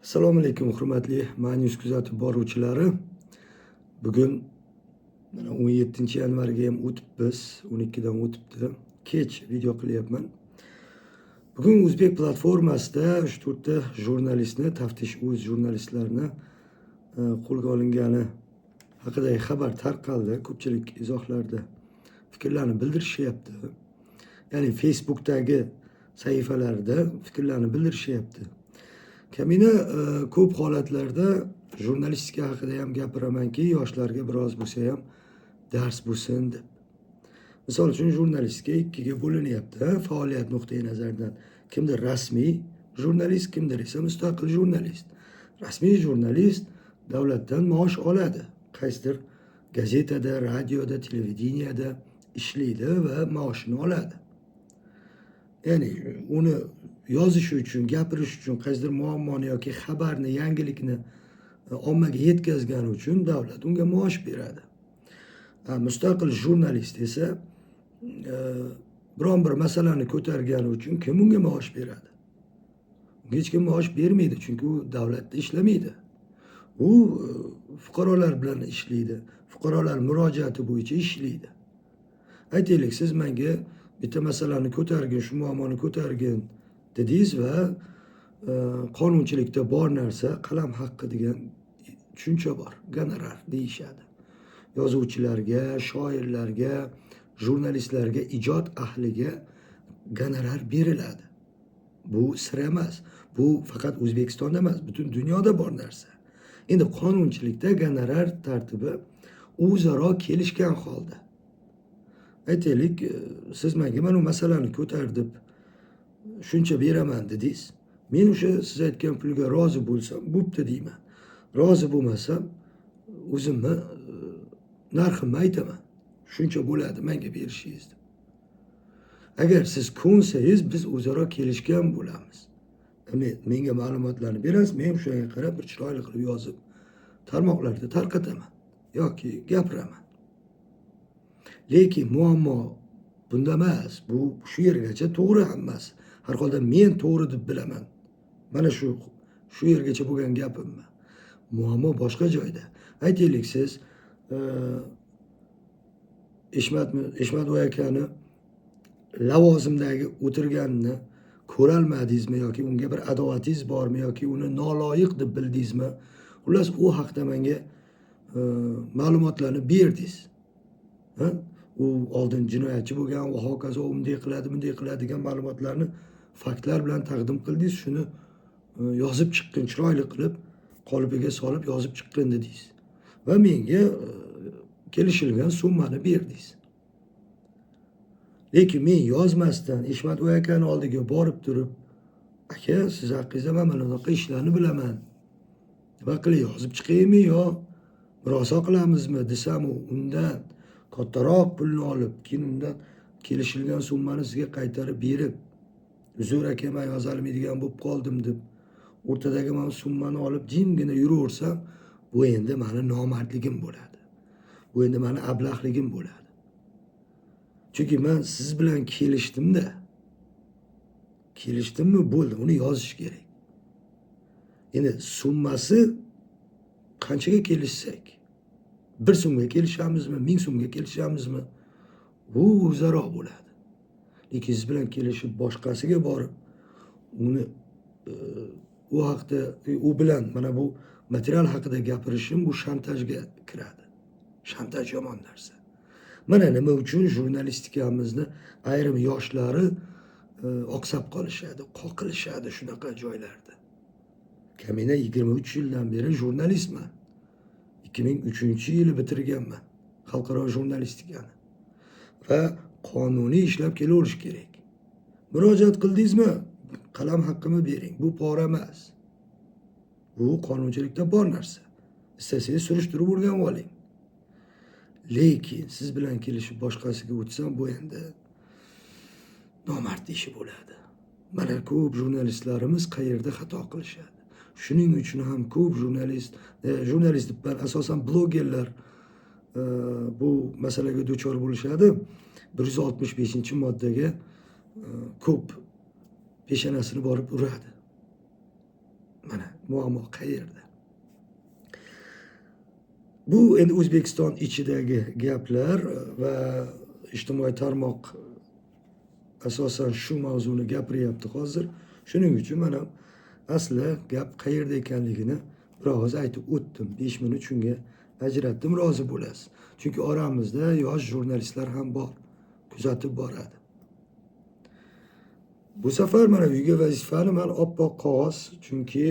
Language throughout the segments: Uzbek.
Assalomu alaykum, hurmatli MyNews kuzatib boruvchilari. Bugun mana 17 yanvarga ham o'tibmiz, 12 dan o'tibdi. Kech video qilyapman. Bugun O'zbek platformasida 3-4 ta jurnalistni, Taftish o'z jurnalistlarini qo'lga olingani haqidagi xabar tarqaldi. Ko'pchilik izohlarda fikrlarini bildirishyapti. Ya'ni Facebookdagi sahifalarida fikrlarini bildirishyapti. Kamina ko'p holatlarda jurnalistika haqida ham gapiramanki, yoshlarga biroz bo'lsa ham dars bo'lsin deb. Misol uchun, jurnalistika ikkiga bo'linyapti, faoliyat nuqtai nazaridan. Kimdir rasmiy jurnalist, kimdir esa mustaqil jurnalist. Rasmiy jurnalist davlatdan maosh oladi. Qaysidir gazetada, radioda, televideniyada ishlaydi va maoshini oladi. Ya'ni uni yozishi uchun, gapirish uchun, qaysidir muammoni yoki xabarni, yangilikni ommaga yetkazgani uchun davlat unga maosh beradi. Mustaqil jurnalist esa biron bir masalani ko'targani uchun kim unga maosh beradi? Unga hech kim maosh bermaydi, chunki u davlatda ishlamaydi. U fuqarolar bilan ishlaydi, fuqarolar murojaati bo'yicha ishlaydi. Aytaylik, siz menga bitta masalani ko'targin, shu muammoni ko'targin dedingiz va qonunchilikda bor narsa, qalam haqqi degan tushuncha bor, gonorar deyishadi. Yozuvchilarga, shoirlarga, jurnalistlarga, ijod ahliga gonorar beriladi. Bu sir emas. Bu faqat O'zbekistonda emas, butun dunyoda bor narsa. Endi qonunchilikda gonorar tartibi o'zaro kelishgan holda. Aytaylik, siz menga mana bu masalani ko'tar deb shuncha beraman dedingiz. Men o'sha siz aytgan pulga rozi bo'lsam, bo'pti deyman. Rozi bo'lmasam, o'zimni narximni aytaman. Shuncha bo'ladi menga berishingiz deb. Agar siz ko'nsangiz, biz o'zaro kelishgan bo'lamiz. Menga ma'lumotlarni berasiz, men o'shanga qarab bir chiroyli qilib yozib, tarmoqlarda tarqataman yoki gapiraman. Lekin muammo bunda emas. Bu shu yergacha to'g'ri hammasi. Har holda men to'g'ri deb bilaman. Mana shu yergacha bo'lgan gapimni. Muammo boshqa joyda. Aytaylik, siz Eshmatboy akani lavozimdagi o'tirganini ko'rolmadingizmi yoki unga bir adovatingiz bormi yoki uni noloyiq deb bildingizmi? Xullas, u haqda menga ma'lumotlarni berdingiz. Ha? U oldin jinoyatchi bo'lgan va hokazo, unday qiladi, bunday qiladi degan ma'lumotlarni faktlar bilan taqdim qildingiz. Shuni yozib chiqqin, chiroyli qilib, qolipiga solib yozib chiqqin dedingiz. Va menga kelishilgan summani berdingiz. Lekin men yozmasdan Eshmatboy akani oldiga borib turib, aka, siz haqingizda man mana bunaqa ishlarni bilaman. Nima qilay, yozib chiqaymi yo murosa qilamizmi desam, u undan kattaroq pulni olib, keyin undan kelishilgan summani sizga qaytarib berib, uzr aka, man yozolmaydigan bo'lib qoldim deb o'rtadagi mana summani olib jimgina yuraversam, bu endi mani nomardligim bo'ladi. Bu endi mani ablahligim bo'ladi. Chunki man siz bilan kelishdimda. Kelishdimmi, bo'ldi, uni yozish kerak. Endi summasi qanchaga kelishsak, 1 so'mga kelishamizmi, 1000 so'mga kelishamizmi, bu o'zaro bo'ladi. Lekin siz bilan kelishib boshqasiga borib, uni u haqda u bilan mana bu material haqida gapirishim, bu shantajga kiradi. Shantaj yomon narsa. Mana nima uchun jurnalistikamizni ayrim yoshlari oqsab qolishadi, qoqilishadi shunaqa joylarda. Kamina 23 yildan beri jurnalistman. 2003-yili bitirganman xalqaro jurnalistikani. Va qonuniy ishlab kelaverish kerak. Murojaat qildingizmi? Qalam haqqimni bering. Bu pora emas. Bu qonunchilikda bor narsa. Istasangiz, surishtirib o'rganib oling. Lekin siz bilan kelishib boshqasiga o'tsam, bu endi nomard ishi bo'ladi. Mana ko'p jurnalistlarimiz qayerda xato qilishadi. Shuning uchun ham ko'p jurnalist, jurnalist deb asosan blogerlar bu masalaga duchor bo'lishadi. 165-moddaga ko'p peshonasini borib uradi. Mana Muammo qayerda? Bu endi O'zbekiston ichidagi gaplar va ijtimoiy tarmoq asosan shu mavzuni gapiryapti hozir. Shuning uchun mana asli gap qayerda ekanligini bir og'iz aytib o'tdim. 5 minut shunga ajratdim, rozi bo'lasiz. Chunki oramizda yosh jurnalistlar ham bor, kuzatib boradi. Bu safar mana uyga vazifani man oppoq qog'oz, chunki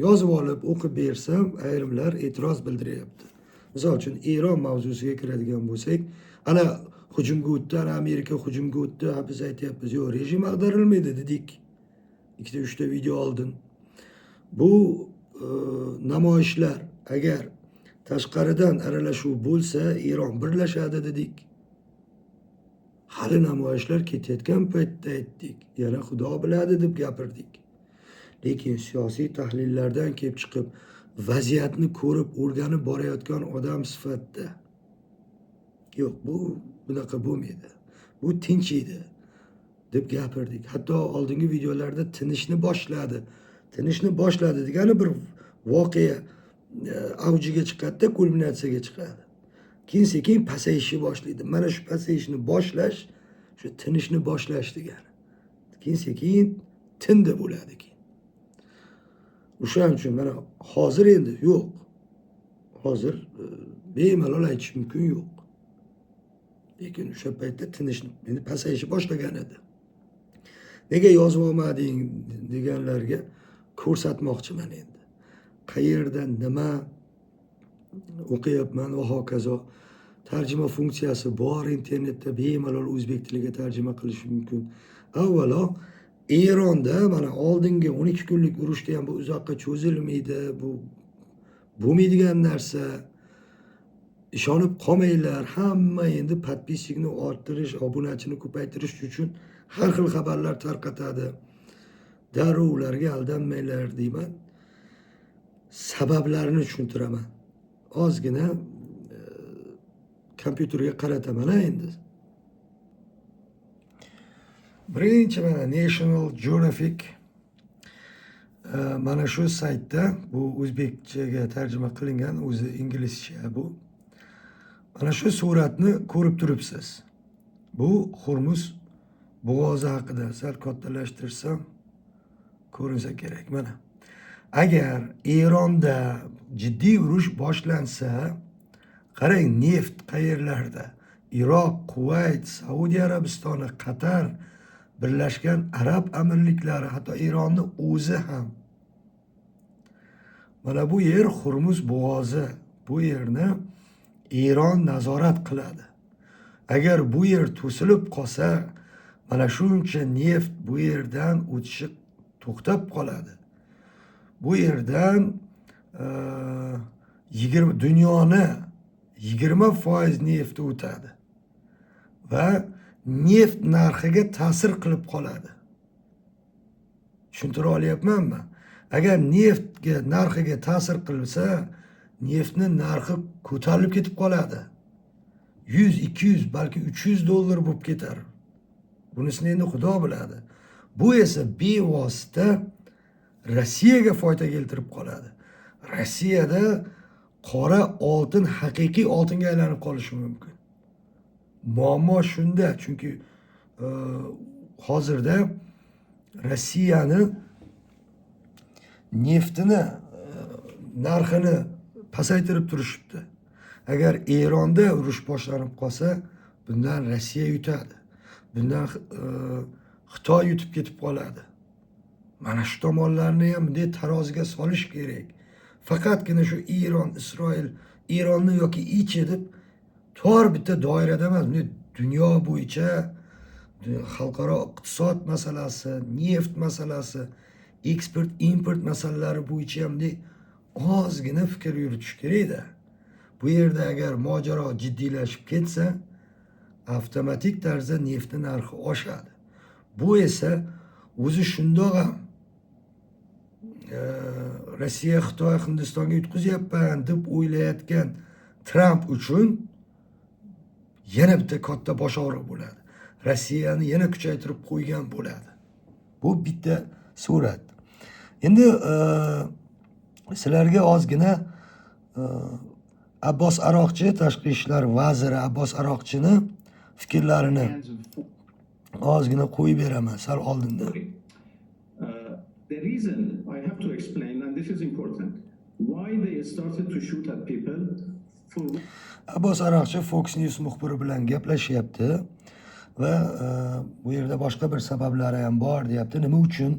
yozib olib o'qib bersam ayrimlar e'tiroz bildiryapti. Misol uchun Eron mavzusiga kiradigan bo'lsak, ana hujumga o'tdi, ana Amerika hujumga o'tdi, ha biz aytyapmiz, yo'q, rejim ag'darilmaydi dedik. 2ta 3ta video oldin. Bu namoyishlar agar tashqaridan aralashuv bo'lsa, Eron birlashadi dedik. Hali namoyishlar ketayotgan paytda aytdik. Yana Xudo biladi deb gapirdik. Lekin siyosiy tahlillardan kelib chiqib, vaziyatni ko'rib, o'rganib borayotgan odam sifatida yo'q, bu bunaqa bo'lmaydi. Bu tinchiydi deb gapirdik. Hatto oldingi videolarda tinishni boshladi. Tinishni boshladi degani bir voqea avjiga chiqadi-da, kulminatsiyaga chiqadi. Keyin sekin pasayishni boshlaydi. Mana shu pasayishni boshlash, shu tinishni boshlash degani. Keyin sekin tindi bo'ladi keyin. O'shaning uchun mana hozir endi yo'q. Hozir bemalol aytish mumkin yo'q. Lekin o'sha paytda tinishni endi pasayishni boshlagan edi. Nega yozib olmading deganlarga ko'rsatmoqchiman endi. Qayerda nima o'qiyapman va hokazo. Tarjima funksiyasi bor internetda, bemalol o'zbek tiliga tarjima qilish mumkin. Avvalo Eronda mana oldingi 12 kunlik urushda ham bu uzoqqa cho'zilmaydi, bu bo'lmaydigan narsa. Ishonib qolmanglar, hamma endi подписчик ni orttirish, obunachini ko'paytirish uchun har xil xabarlar tarqatadi. Darrov ularga aldanmanglar deyman. Sabablarini tushuntiraman. Ozgina kompyuterga qarataman endi. Birinchi mana National Geographic mana shu saytda, bu o'zbekchaga tarjima qilingan, o'zi inglizcha bu. Mana shu suratni ko'rib turibsiz. Bu Xurmuz bo'g'ozi haqida. Sal kattalashtirsam ko'rinsa kerak mana. Agar Eronda jiddiy urush boshlansa, qarang, neft qayerlarda? Iroq, Kuvayt, Saudiya Arabistoni, Qatar, Birlashgan Arab Amirliklari, hatto Eronni o'zi ham. Mana bu yer Xurmuz bo'g'ozi. Bu yerni Eron nazorat qiladi. Agar bu yer to'silib qolsa, mana shuncha neft bu yerdan o'tishi to'xtab qoladi. Bu yerdan 20 dunyoni 20% nefti o'tadi va neft narxiga ta'sir qilib qoladi. Tushuntira olyapmanmi? Agar neftga narxiga ta'sir qilsa, neftni narxi ko'tarilib ketib qoladi. 100, 200, balki 300 dollar bo'lib ketar. Bunisini endi Xudo biladi. Bu esa bevosita Rossiyaga foyda keltirib qoladi. Rossiyada qora oltin haqiqiy oltinga aylanib qolishi mumkin. Muammo shunda, chunki hozirda Rossiyani neftini narxini pasaytirib turishibdi. Agar Eronda urush boshlanib qolsa, bundan Rossiya yutadi. Bundan Xitoy yutib ketib qoladi. Mana shu tomonlarni ham bunday taroziga solish kerak. Faqatgina shu Eron, Isroil, Eronni yoki ichi deb tor bitta doirada emas, bunday dunyo bo'yicha xalqaro iqtisod masalasi, neft masalasi, eksport, import masalalari bo'yicha ham bunday ozgina fikr yuritish kerakda. Bu yerda agar mojaro jiddiylashib ketsa, avtomatik tarzda neftni narxi oshadi. Bu esa o'zi shundoq ham Rossiya, Xitoy, Hindistonga yutqazyapman deb o'ylayotgan Tramp uchun yana bitta katta bosh og'riq bo'ladi. Rossiyani yana kuchaytirib qo'ygan bo'ladi. Bu bitta surat. Endi Sizlarga ozgina Abbos Aroqchi, tashqi ishlar vaziri Abbos Aroqchini fikrlarini Hands of ozgina qo'yib beraman sal oldinda. Okay. The reason I have to explain, and this is important, why they started to shoot at people for Abbos Aroqchi Fox News muxbiri bilan gaplashyapti va bu yerda boshqa bir sabablari ham bor deyapti. Nima uchun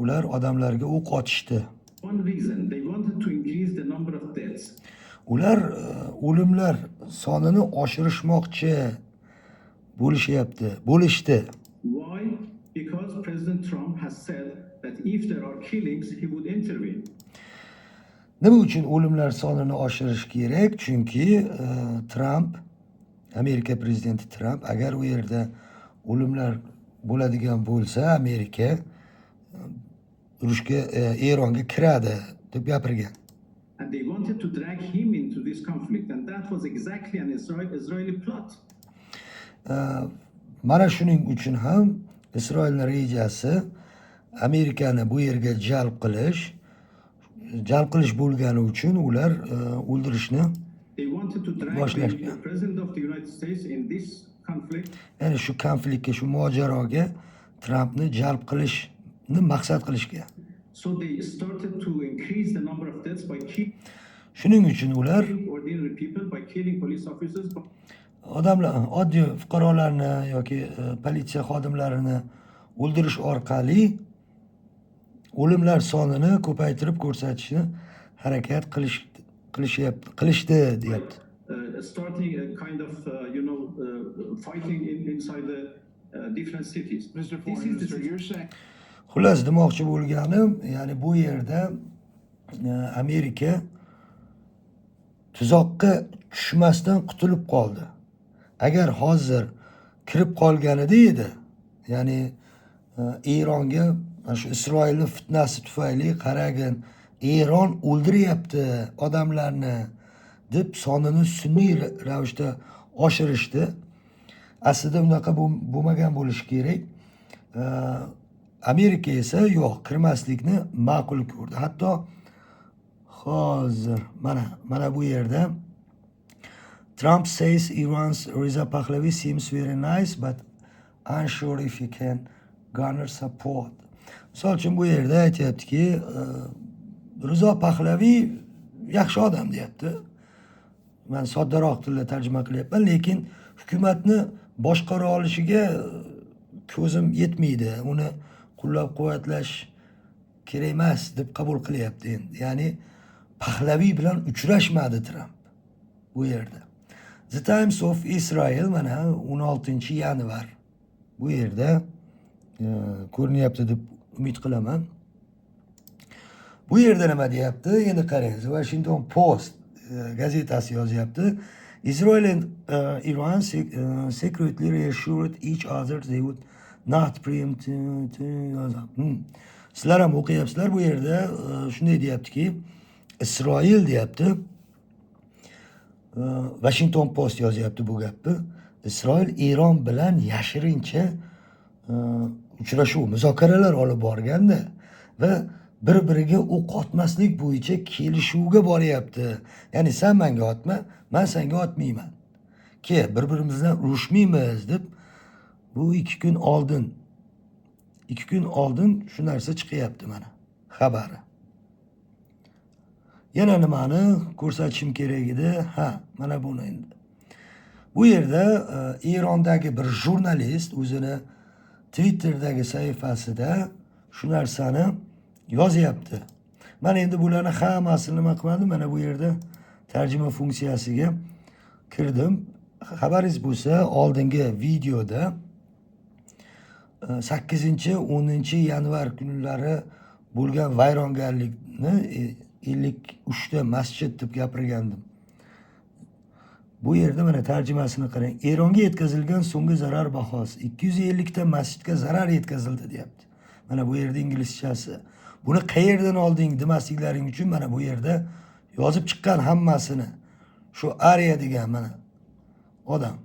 ular odamlarga o'q otishdi? One reason, they wanted to increase the number of deaths. Ular o'limlar sonini oshirishmoqchi bo'lishyapti, bo'lishdi. Why? Because President Trump has said that if there are killings, he would intervene. Nima uchun o'limlar sonini oshirish kerak? Chunki Tramp, Amerika prezidenti Tramp, agar u yerda o'limlar bo'ladigan bo'lsa, Amerika urushga, Eronga kiradi deb gapirgan. And they wanted to drag him into this conflict. And that was exactly an Israeli plot. Mana shuning uchun ham Isroilni rejasi Amerikani bu yerga jalb qilish bo'lgani uchun ular o'ldirishni They wanted to drag boshlashgan. the President of the United States in this conflict. Ya'ni shu konfliktga, shu mojaroga Trampni jalb qilishni maqsad qilishgan. So they started to increase the number of deaths by Shuning uchun ular killing ordinary people, by killing police officers, by odamlar, oddiy fuqarolarni yoki politsiya xodimlarini o'ldirish orqali o'limlar sonini ko'paytirib ko'rsatishni harakat qilishyapti, qilishdi deyapti. Starting a kind of fighting inside the different cities. Mr. This Foreign is the Minister, you're saying Xullas, demoqchi bo'lganim, ya'ni bu yerda Amerika tuzoqqa tushmasdan qutulib qoldi. Agar hozir kirib qolganida edi, ya'ni Eronga mana shu Isroilni fitnasi tufayli, qaragin, Eron o'ldiryapti odamlarni deb sonini sun'iy ravishda oshirishdi. Aslida unaqa bo'lmagan bo'lishi kerak. Amerika esa yo'q, kirmaslikni ma'qul ko'rdi. Hatto hozir mana bu yerda "Trump says Iran's Reza Pahlavi seems very nice, but unsure if he can garner support." Misol uchun, bu yerda aytyaptiki, Rizo Pahlaviy yaxshi odam deyapti. Man soddaroq tilda tarjima qilyapman, lekin hukumatni boshqara olishiga ko'zim yetmaydi. Uni qo'llab-quvvatlash kerak emas deb qabul qilyapti endi. Ya'ni Pahlaviy bilan uchrashmadi Tramp bu yerda. The Times of Israel, mana 16 yanvar bu yerda ko'rinyapti deb umid qilaman. Bu yerda nima deyapti? Endi qarang, The Washington Post gazetasi yozyapti. "Israel and Iran secretly reassured each other they would not preempt." Sizlar ham o'qiyapsizlar bu yerda shunday deyaptiki, Isroil deyapti. Washington Post yozyapti bu gapni. Isroil Eron bilan yashirincha uchrashuv, muzokaralar olib borganda va bir-biriga o'q otmaslik bo'yicha kelishuvga boryapti. Ya'ni sen menga otma, men senga otmayman. Ke, bir-birimiz bilan urushmaymiz deb bu 2 kun oldin, 2 kun oldin shu narsa chiqyapti, mana xabari. Yana nimani ko'rsatishim kerak edi? Ha, mana buni endi. Bu yerda Erondagi bir jurnalist o'zini Twitter'dagi sahifasida shu narsani yozyapti. Man endi bularni hammasini nima qilmadim? Mana bu yerda tarjima funksiyasiga kirdim. Xabaringiz bo'lsa, oldingi videoda 8, 10 yanvar kunlari bo'lgan vayrongarlikni 53 ta masjid deb gapirgandim. Bu yerda mana tarjimasini qarang. Eronga yetkazilgan so'nggi zarar bahosi: 250 ta masjidga zarar yetkazildi deyapti. Mana bu yerda inglizchasi. Buni qayerdan olding demasliklaring uchun mana bu yerda yozib chiqqan hammasini. Shu Ariya degan mana odam.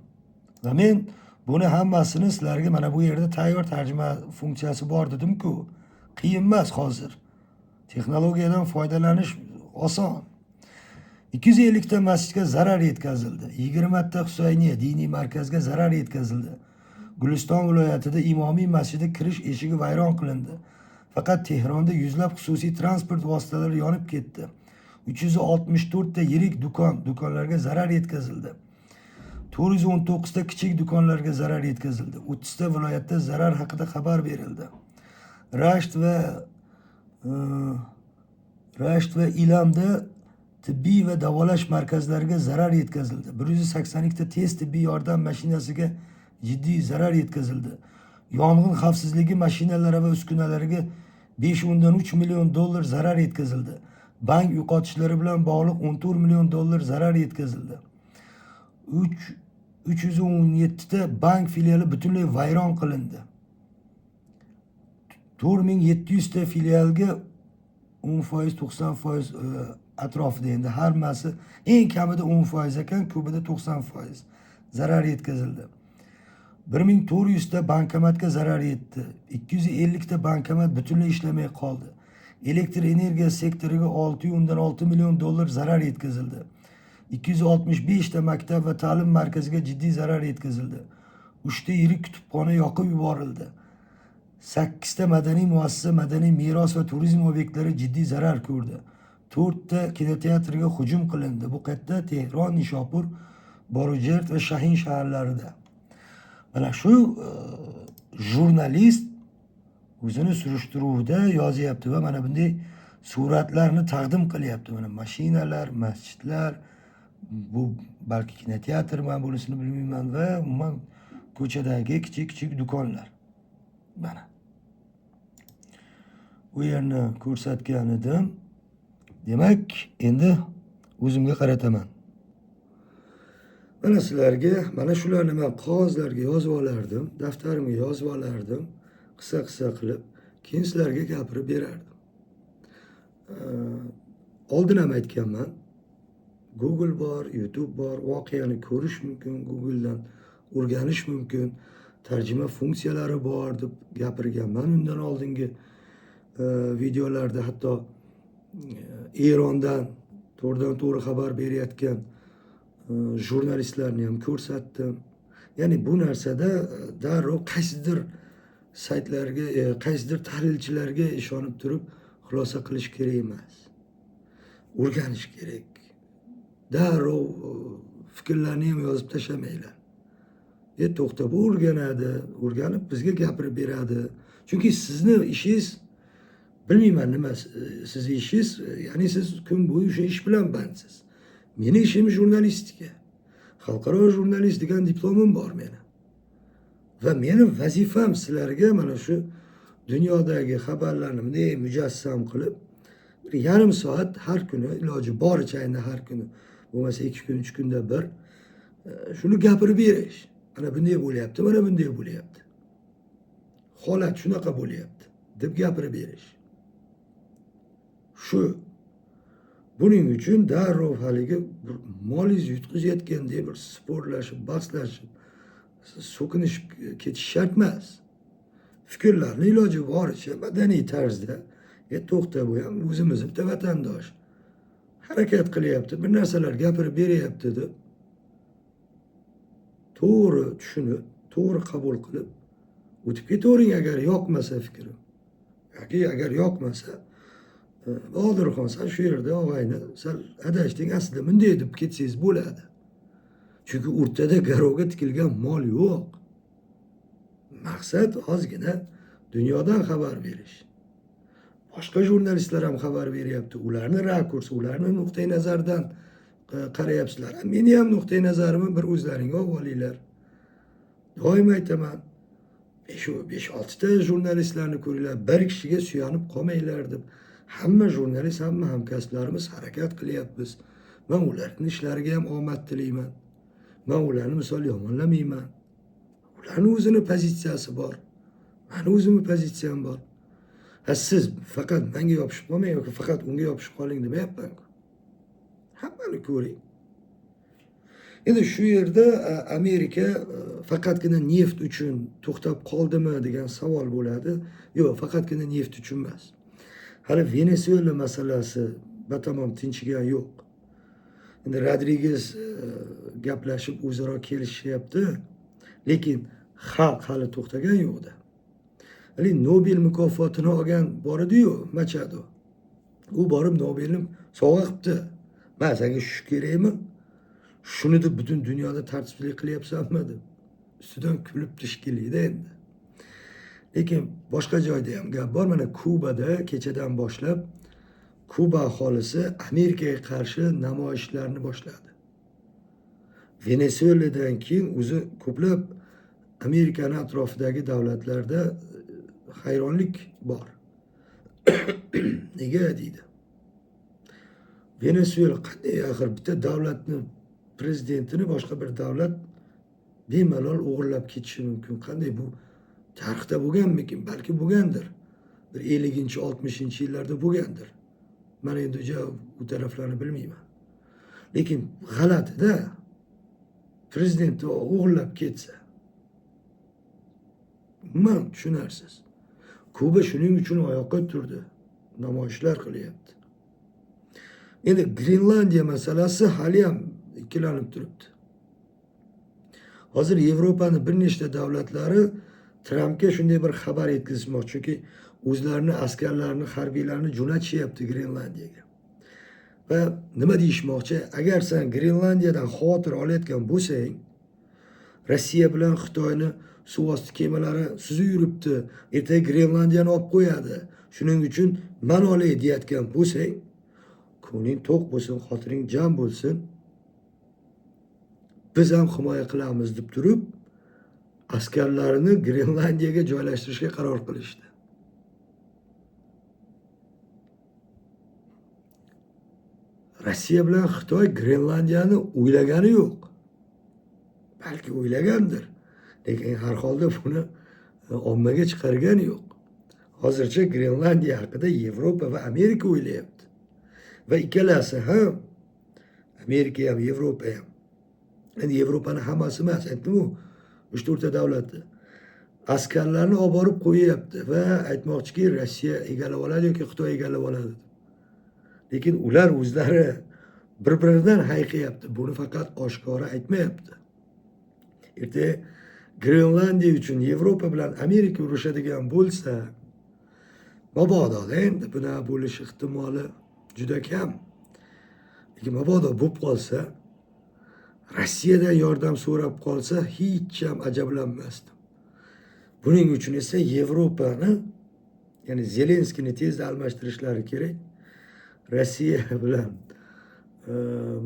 Va men buni hammasini sizlarga mana bu yerda tayyor tarjima funksiyasi bor dedim-ku. Qiyin emas hozir. Texnologiyadan foydalanish oson. 250 ta masjidga zarar yetkazildi. 20 ta Husayniya diniy markazga zarar yetkazildi. Guliston viloyatida Imomiy masjidi kirish eshigi vayron qilindi. Faqat Tehronda yuzlab xususiy transport vositalari yonib ketdi. 364 ta yirik do'konlarga zarar yetkazildi. 419 ta kichik do'konlarga zarar yetkazildi. 30 ta viloyatda zarar haqida xabar berildi. Rasht va Ilamda tibbiy va davolash markazlariga zarar yetkazildi. 182 ta tez tibbiy yordam mashinasiga jiddiy zarar yetkazildi. Yong'in xavfsizligi mashinalari va uskunalariga 5,3 million dollar zarar yetkazildi. Bank yo'qotishlari bilan bog'liq 14 million dollar zarar yetkazildi. 3 317 ta bank filiali butunlay vayron qilindi. 4700 ta filialga 10%, 90% atrofida, endi hammasi eng kamida 10% ekan, ko'pida 90% zarar yetkazildi. 1400 ta bankomatga zarar yetdi. 250 ta bankomat butunlay ishlamay qoldi. Elektr energiya sektoriga 6,6 million dollar zarar yetkazildi. 265 ta maktab va ta'lim markaziga jiddiy zarar yetkazildi. 3 ta yirik kutubxona yoqib yuborildi. 8 ta madaniy muassasa, madaniy meros va turizm obyektlari jiddiy zarar ko'rdi. 4 ta kinoteatrga hujum qilindi. Bu qayerda? Tehron, Nishopur, Borujerd va Shahin shaharlarida. Mana shu jurnalist o'zini surishtiruvida yozyapti va mana bunday suratlarni taqdim qilyapti. Mana mashinalar, masjidlar, bu balki kinoteatr, man bunisini bilmayman, va umuman ko'chadagi kichik kichik do'konlar. Mana bu yerni ko'rsatgan edim. Demak, endi o'zimga qarataman. Mana sizlarga mana shularni man qog'ozlarga yozib olardim, daftarimga yozib olardim, qissa qissa qilib, keyin sizlarga gapirib berardim. Oldin ham aytganman, Google bor, YouTube bor, voqeani ko'rish mumkin, Googledan o'rganish mumkin, tarjima funksiyalari bor deb gapirganman undan oldingi videolarda. Hatto Erondan to'g'ridan to'g'ri xabar berayotgan jurnalistlarni ham ko'rsatdim. Ya'ni bu narsada darrov qaysidir saytlarga, qaysidir tahlilchilarga ishonib turib xulosa qilish kerak emas, o'rganish kerak. Darrov fikrlarni ham yozib tashlamanglar. To'xta, bu o'rganadi, o'rganib bizga gapirib beradi. Chunki sizni ishingiz, bilmayman nima, sizni ishingiz, ya'ni siz kun bo'yi o'sha ish bilan bandsiz. Meni ishim jurnalistika, xalqaro jurnalist degan diplomim bor meni va meni vazifam sizlarga mana shu dunyodagi xabarlarni bunday mujassam qilib, bir yarim soat har kuni, iloji boricha endi har kuni bo'lmasa, 2 kun, 3 kunda bir shuni gapirib berish: mana bunday bo'lyapti, mana bunday bo'lyapti, holat shunaqa bo'lyapti deb gapirib berish. Shu buning uchun darrov haligi bir molingiz yutqizayotgandek bir sporlashib, bahslashib, so'kinishib ketish shart emas. Fikrlarni iloji boricha madaniy tarzda, to'xta, bu ham o'zimizni bitta vatandosh, harakat qilyapti, bir narsalar gapirib beryapti deb to'g'ri tushunib, to'g'ri qabul qilib o'tib ketavering agar yoqmasa fikrim yoki agar yoqmasa, "Bodirxon, san shu yerda, og'ayni, sal adashding, aslida bunday" deb ketsangiz bo'ladi. Chunki o'rtada garovga tikilgan mol yo'q. Maqsad ozgina dunyodan xabar berish. Boshqa jurnalistlar ham xabar beryapti, ularni rakurs, ularni nuqtai nazaridan qarayapsizlar. Meni ham nuqtai nazarimni bir o'zlaringga olib olinglar. Doim aytaman, besh oltita jurnalistlarni ko'ringlar, bir kishiga suyanib qolmanglar deb. Hamma jurnalist, hamma hamkasblarimiz harakat qilyapmiz. Man ularni ishlariga ham omad tilayman. Man ularni, misol, yomonlamayman. Ularni o'zini pozitsiyasi bor, mani o'zimni pozitsiyam bor. Ha, siz faqat manga yopishib qolmang yoki faqat unga yopishib qoling demayapmanku, hammani ko'ring. Endi shu yerda Amerika faqatgina neft uchun to'xtab qoldimi degan savol bo'ladi. Yo'q, faqatgina neft uchun emas. Hali Venesuela masalasi batamom tinchigani yo'q. Endi Rodriges gaplashib o'zaro kelishyapti, lekin xalq hali to'xtagani yo'qda. Hali Nobel mukofotini olgan bor edi-yu, Machado. U borib Nobelni sovg'a qilibdi. "Man senga shu kerakmi? Shuni deb butun dunyoda tartibsizlik qilyapsanmi?" deb. Ustidan kulibdi shekilli-da endi. Lekin boshqa joyda ham gap bor. Mana Kubada kechadan boshlab Kuba aholisi Amerikaga qarshi namoyishlarni boshladi. Venesueladan keyin o'zi ko'plab Amerikani atrofidagi davlatlarda hayronlik bor. Nega deydi. Venesuela qanday axir bitta davlatni prezidentini boshqa bir davlat bemalol o'g'irlab ketishi mumkin? Qanday bu tarixda bo'lganmikin? Balki bo'lgandir. Bir 50-60-yillarda bo'lgandir. Men endi u taraflarni bilmayman. Lekin g'alatida prezidentni o'g'irlab ketsa, umuman tushunarsiz. Kuba shuning uchun oyoqqa turdi. Namoyishlar qilyapti. Endi Grenlandiya masalasi hali ham ikkilanib turibdi. Hozir Yevropani bir nechta davlatlari Trampga shunday bir xabar yetkazmoqchi, chunki o'zlarini askarlarini, harbiylarini jo'natishyapti Grenlandiyaga. Va nima deyishmoqchi? Agar sen Grenlandiyadan xavotir olayotgan bo'lsang, Rossiya bilan Xitoyni suv osti kemalari suzib yuribdi, ertaga Grenlandiyani olib qo'yadi. Shuning uchun man olay deyotgan bo'lsang, ko'ngling to'q bo'lsin, xotiring jam bo'lsin. Biz ham himoya qilamiz deb turib, askarlarini Grenlandiyaga joylashtirishga qaror qilishdi. Rossiya bilan Xitoy Grenlandiyani o'ylagani yo'q. Balki o'ylagandir, lekin har holda buni ommaga chiqargani yo'q. Hozircha Grenlandiya haqida Yevropa va Amerika o'ylayapti. Va ikkalasi ham, Amerika ham, Yevropa ham. Endi Yevropani hammasi emas, aytdim-ku, 3-4 ta davlatni askarlarni olib borib qo'yyapti va aytmoqchiki, Rossiya egallab oladi yoki Xitoy egallab oladi. Lekin ular o'zlari bir-biridan hayqayapti. Buni faqat oshkora aytmayapti. Ertaga Grenlandiya uchun Yevropa bilan Amerika urushadigan bo'lsa, mabodo endi bunaqa bo'lish ehtimoli juda kam. Lekin mabodo bo'lib qolsa, Rossiyadan yordam so'rab qolsa, hech ham ajablanmasdim. Buning uchun esa Yevropani, ya'ni Zelenskiyni tezda almashtirishlari kerak. Rossiya bilan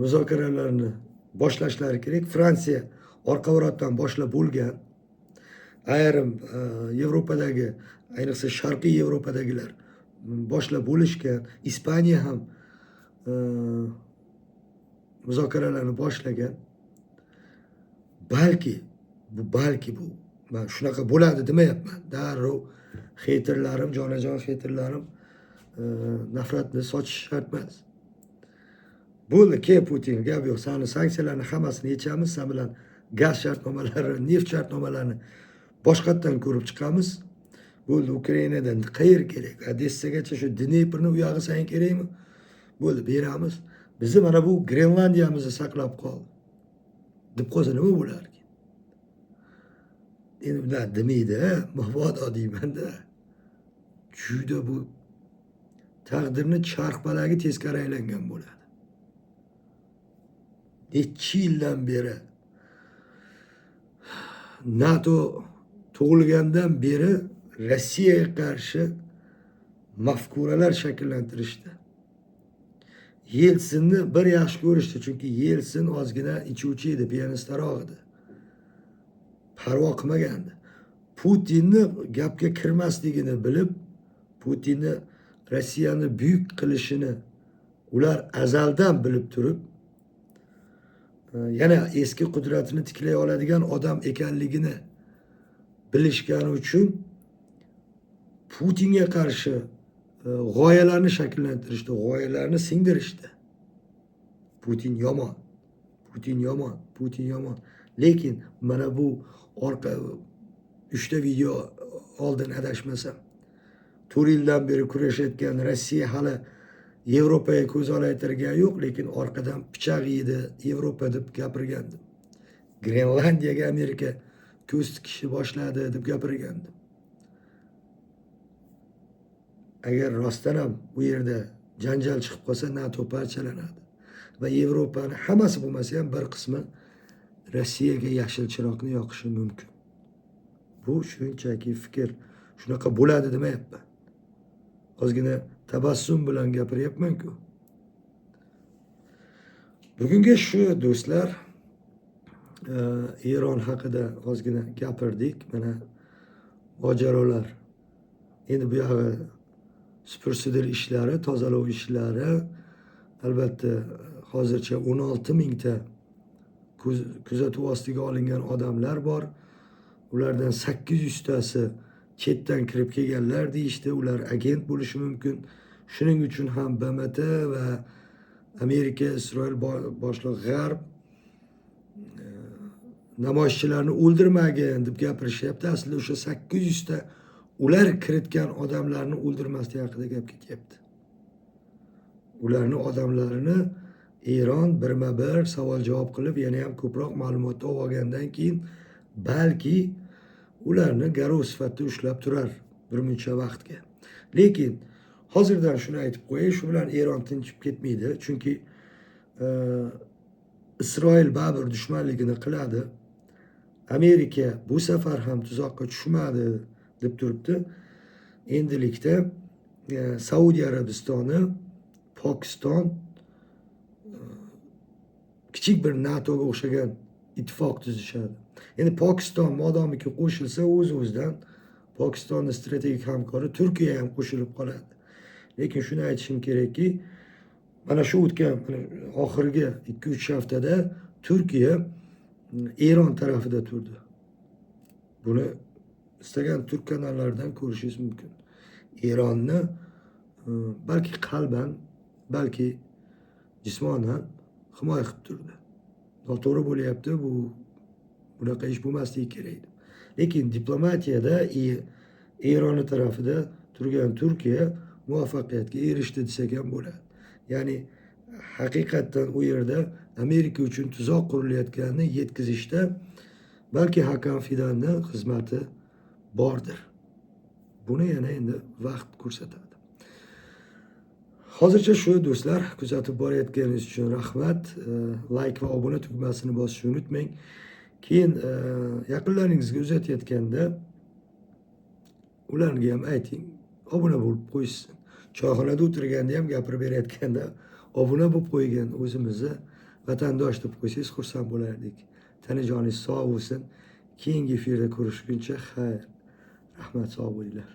muzokaralarni boshlashlari kerak. Fransiya orqa-ortdan boshlab bo'lgan. Ayrim Yevropadagi, ayniqsa Sharqiy Yevropadagilar boshlab bo'lishgan. Ispaniya ham muzokaralarni boshlagan. Balki bu men shunaqa bo'ladi demayapman. Darrov xeyterlarim, jonajon xeyterlarim nafratni sochish shart emas. Bo'ldi, ke Putin, gap yo'q. Sani sanksiyalarni hammasini yechamiz, sen bilan gaz shartnomalari, neft shartnomalarini boshqatdan ko'rib chiqamiz. Bo'ldi, Ukrainadan qayer kerak? Odessagacha shu Dneprni u yog'i sen kerakmi? Bo'ldi, beramiz. Bizni mana bu Grenlandiyamizni saqlab qol deb qolsa nima bo'larkin? Endi ular demaydi, mabodo deyman-da. Juda bu taqdirni charxpalagi teskari aylangan bo'ladi. Necha yildan beri NATO tug'ilgandan beri Rossiyaga qarshi mafkuralar shakllantirishdi. Yeltsinni bir yaxshi ko'rishdi, chunki Yeltsin ozgina ichuvchi edi, pianistaroq edi. Parvo qilmagandi. Putinni gapga kirmasligini bilib, Putinni Rossiyani buyuk qilishini ular azaldan bilib turib, yana eski qudratini tiklay oladigan odam ekanligini bilishgani uchun Putinga qarshi g'oyalarni shakllantirishdi, g'oyalarni singdirishdi. Putin yomon, Putin yomon, Putin yomon. Lekin mana bu orqa 3 ta video oldin adashmasam 4 yildan beri kurashayotgan Rossiya hali Yevropaga ko'z olaytirgani yo'q, lekin orqadan pichoq yedi Yevropa deb gapirgandim. Grenlandiyaga Amerika ko'z tikishni boshladi deb gapirgandim. Agar rostdan ham u yerda janjal chiqib qolsa, NATO parchalanadi va Yevropani hammasi bo'lmasa ham, bir qismi Rossiyaga yashil chiroqni yoqishi mumkin. Bu shunchaki fikr, shunaqa bo'ladi demayapman, ozgina tabassum bilan gapiryapmanku. Bugungi shu, do'stlar, Eron haqida ozgina gapirdik. Mana mojarolar, endi bu yog'i supur sidir ishlari, tozalov ishlari. Albatta, hozircha 16 mingta kuzatuv ostiga olingan odamlar bor. Ulardan 800 tasi chetdan kirib kelganlar deyishdi. Ular agent bo'lishi mumkin. Shuning uchun ham BMT va Amerika, Isroil boshliq g'arb namoyishchilarni o'ldirmagin deb gapirishyapti. Aslida o'sha 800 ta ular kiritgan odamlarni o'ldirmaslik haqida gap ketyapti. Ularni odamlarini Eron birma bir savol javob qilib, yana ham ko'proq ma'lumot olib olgandan keyin balki ularni garov sifatida ushlab turar birmuncha vaqtga. Lekin hozirdan shuni aytib qo'yay, shu bilan Eron tinchib ketmaydi, chunki Isroil baribir dushmanligini qiladi. Amerika bu safar ham tuzoqqa tushmadi deb turibdi. Endilikda Saudiya Arabistoni, Pokiston kichik bir NATOga o'xshagan ittifoq tuzishadi. Endi Pokiston modomiki qo'shilsa, o'z o'zidan Pokistonni strategik hamkori Turkiya ham qo'shilib qoladi. Lekin shuni aytishim kerakki, mana shu o'tgan, mana oxirgi 2-3 haftada Turkiya Eron tarafida turdi. Buni istagan turk kanallaridan ko'rishingiz mumkin. Eronni balki qalban, balki jismonan himoya qilib turdi, noto'g'ri bo'lyapti bu, bunaqa ish bo'lmasligi kerak deb. Lekin diplomatiyada Eronni tarafida turgan Turkiya muvaffaqiyatga erishdi desak ham bo'ladi. Ya'ni haqiqatdan u yerda Amerika uchun tuzoq qurilayotganini yetkazishda balki Hakan Fidanni xizmati bordir. Buni yana endi vaqt ko'rsatadi. Hozircha shu, do'stlar. Kuzatib borayotganingiz uchun rahmat. Layk va obuna tugmasini bosishni unutmang. Keyin yaqinlaringizga uzatayotganda ularga ham ayting, obuna bo'lib qo'yishsin. Choyxonada o'tirganda ham gapirib berayotganda obuna bo'lib qo'ygan, o'zimizni vatandosh deb qo'ysangiz, xursand bo'lardik. Tana joningiz sog' bo'lsin. Keyingi efirda ko'rishguncha xayr. Rahmat, sog' bo'linglar.